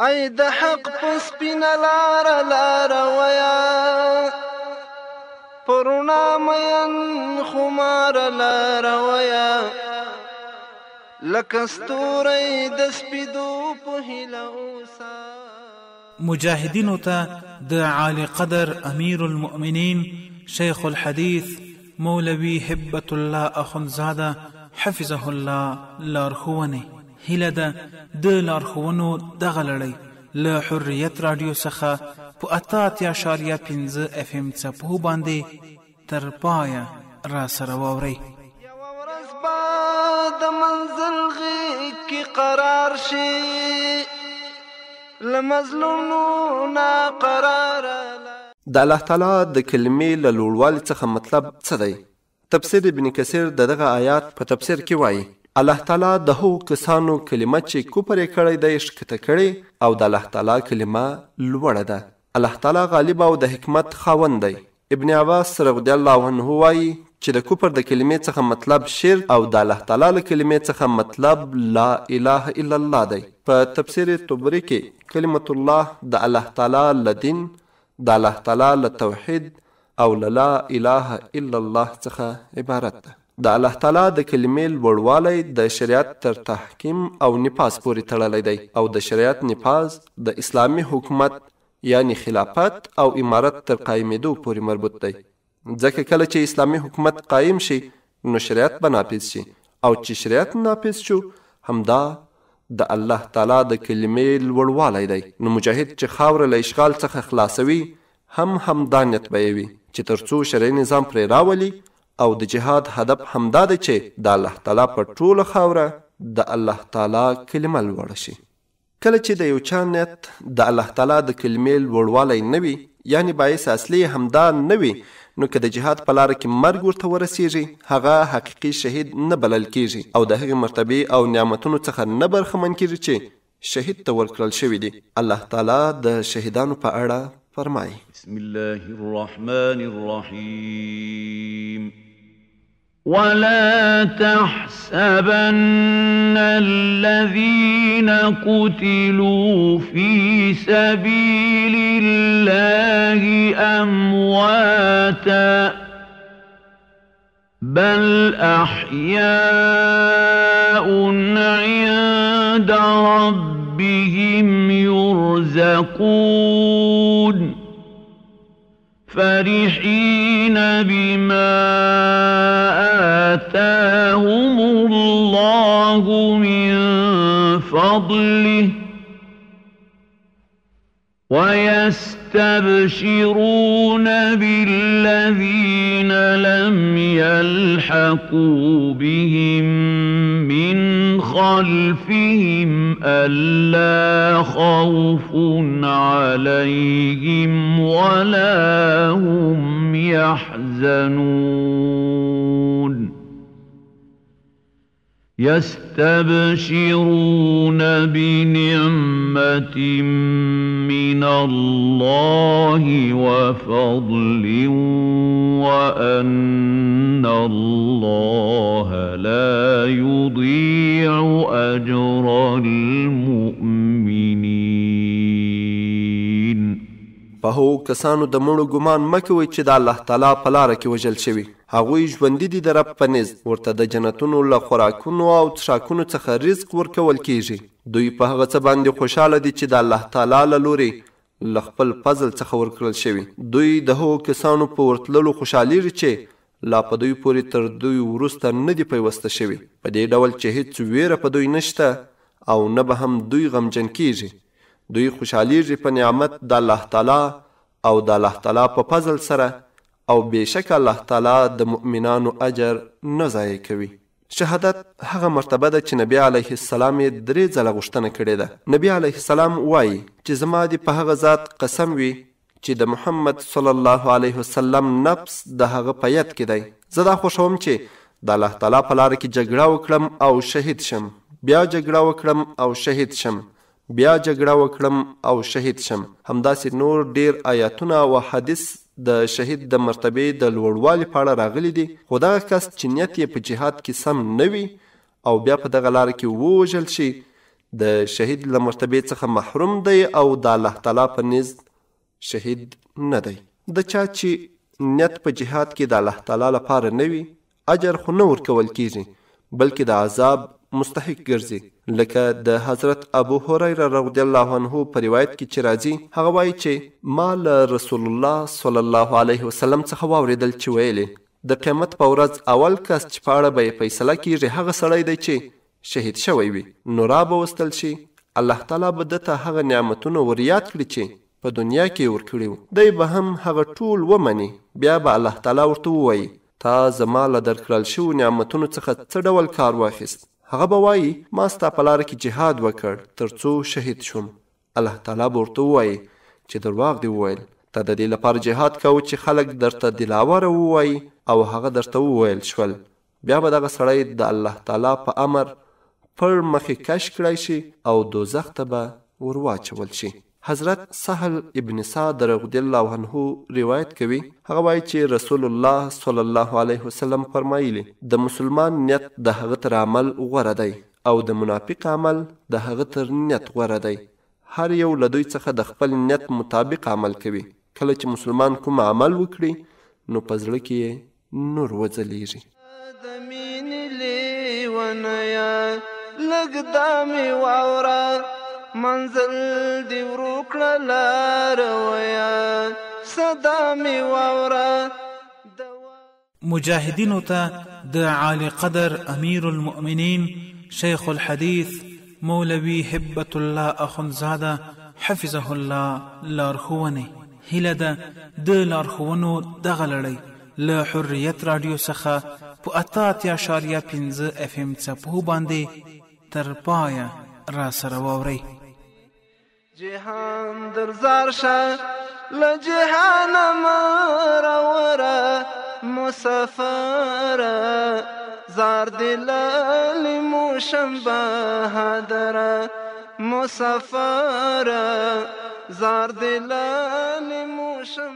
ای د حق په سپینه لاره لاره ویا، په رڼا مین خماره لاره ویا، لکه ستوری د سپیدو په هیله اوسه. مجاهدینو ته د عالي قدر امیر المؤمنین شیخ الحدیث مولوي هبة الله اخندزاده حفظه الله لارښوونې. هیله ده د لارښوونو دغه لړۍ له حریت راډیو څخه په 88.5 اف ام څپو باندې تر پایه راسره واورئ. یوه ورځ به د منزل غېږ کې قرار شي، له مظلومو ناقراره. د الله تعالی د کلمې له لوړوالي څخه مطلب څه دی؟ تفسیر ابن کثیر د دغه آیات په تفسیر کې وایي، الله تعالی د هغو کسانو کلمه چې کفر یې کړی دی ښکته کړې او د الله تعالی کلمه لوړه ده. الله تعالی غالب او د حکمت خاوند دی. ابن عباس رضی الله عنه وایي چې د کفر د کلمې څخه مطلب شرک او د الله تعالی له کلمې څخه مطلب لا اله الا الله دی. په تفسیر طبري کې کلمة الله د الله تعالی له دین، د الله تعالی له توحید او له لا اله الا الله څخه عبارت ده. د الله تعالی د کلمې لوړوالی د شریعت تر تحکیم او نفاذ پورې تړلی دی او د شریعت نفاذ د اسلامي حکومت یعنې خلافت او امارت تر قایمېدو پورې مربوط دی، ځکه کله چې اسلامي حکومت قایم شي نو شریعت به نافذ شي او چې شریعت نافذ شو همدا د الله تعالی د کلمې لوړوالی دی. نو مجاهد چې خاوره له اشغال څخه خلاصوي هم همدا نیت به یې وي چې تر څو شرعي نظام پرې راولي او د جهاد هدف همدا دی چې د الله تعالی په ټوله خاوره د الله تعالی کلمه لوړه شي. کله چې د یو چا نیت د الله تعالی د کلمې لوړوالی نه وي، یعنې باعث اصلي یې همدا نه وي، نو که د جهاد په لاره کې مرګ ورته ورسیږي، هغه حقیقي شهید نه بلل کیږي او د هغې مرتبې او نعمتونو څخه نه برخمن کیږي چې شهید ته ورکړل شوي دي. الله تعالی د شهیدانو په اړه فرمایي. بسم الله الرحمن الرحيم. ولا تحسبن الذين قتلوا في سبيل الله أمواتا بل أحياء عند ربهم يرزقون فرحين بما آتاهم الله من فضله ويستبشرون بالذين لم يلحقوا بهم من خلفهم ألا خوف عليهم ولا هم يحزنون. يستبشرون بنعمة من الله وفضل وأن الله لا يضيع أجر المؤمنين. په هغو کسانو د مړو ګمان مه کوئ چې د الله تعالی په لاره کې وژل شوي، هغوی ژوندي دي د رب په نزد، ورته د جنتونو له خوراکونو او څښاکونو څخه رزق ورکول کیږي. دوی په هغه څه باندې خوشحاله دي چې د الله تعالی له لوري له خپل فضل څخه ورکړل شوي. دوی د هغو کسانو په ورتللو خوشحالیږي چې لا په دوی پورې تر دوی وروسته نه دي پیوسته شوي، په دې ډول چې هیڅ ویره په دوی نشته او نه به هم دوی غمجن کیږي. دوی خوشحالیږي په نعمت د الله تعالی او د الله تعالی په فضل سره، او بېشکه الله تعالی د مؤمنانو اجر نه ضایع کوي. شهادت هغه مرتبه ده چې نبی علیه السلام یې 3 ځله غوښتنه کړې ده. نبی علیه السلام وایي چې زما دې په هغه ذات قسم وي چې د محمد صلی الله علیه وسلم نفس د هغه په ید کې دی، زه دا خوښوم چې د الله تعالی په لاره کې جګړه وکړم او شهید شم، بیا جګړه وکړم او شهید شم، بیا جګړه وکړم او شهید شم. همداسې نور ډیر آیاتونه او احادیث د شهید د مرتبې د لوړوالي په اړه راغلي دي. خو دغه کس چې نیت یې په جهاد کې سم نه وي او بیا په دغه لاره کې ووژل شي، د شهید له مرتبې څخه محروم دی او د الله تعالی په نزد شهید نه دی. د چا چې نیت په جهاد کې د الله تعالی لپاره نه وي، اجر خو نه ورکول کیږي، بلکې د عذاب مستحق ګرځي. لکه د حضرت ابو هریره رضی الله عنه په روایت کې چې راځي، هغه وایي چې ما له رسول الله صلی الله علیه وسلم څخه واورېدل چې ویل یې، د قیامت په ورځ اول کس چې په اړه به یې فیصله کیږي هغه سړی دی چې شهید شوی وي، نو را به وستل شي، الله تعالی به ده ته هغه نعمتونه ور یاد کړي چې په دنیا کې یې ورکړي وو، دی به هم هغه ټول ومني، بیا به الله تعالی ورته ووایي، تا زما له درکړل شوو نعمتونو څخه څه ډول کار واخیست؟ هغه به وایي، ما ستا په لاره کې جهاد وکړ تر څو شهید شوم. الله تعالی به ورته ووایي چې درواغ دې وویل، تا د دې لپاره جهاد کاوه چې خلک درته دلاوره ووایي او هغه درته وویل شول. بیا به دغه سړی د الله تعالی په امر پړ مخې کش کړای شي او دوزخ ته به ور واچول شي. حضرت سهل ابن سعد رضی الله عنه روایت کوي، هغه وایي چې رسول الله صلی الله علیه وسلم فرمایلي، د مسلمان نیت د هغه تر عمل غوره دی او د منافق عمل د هغه تر نیت غوره دی. هر یو له دوی څخه د خپل نیت مطابق عمل کوي. کله چې مسلمان کوم عمل وکړي نو په زړه کې یې نور وځلیږي. د مینې لیونیه لږ دا مې واوره، منزل دې ورو کړه لارویه، صدا مې واوره. مجاهدینو ته د عالي قدر امیر المؤمنین شیخ الحدیث مولوي هبت الله اخندزاده حفظه الله لارښوونې. هیله ده د لارښوونو دغه لړۍ له حریت راډیو څخه په 88.5 اف ام څپو باندې تر پایه راسره واورئ. جهان درزار شه له جهانه مه راوره مسافره، زار دې له لیمو شم بهادره مسافره، زار دې له لیمو شم.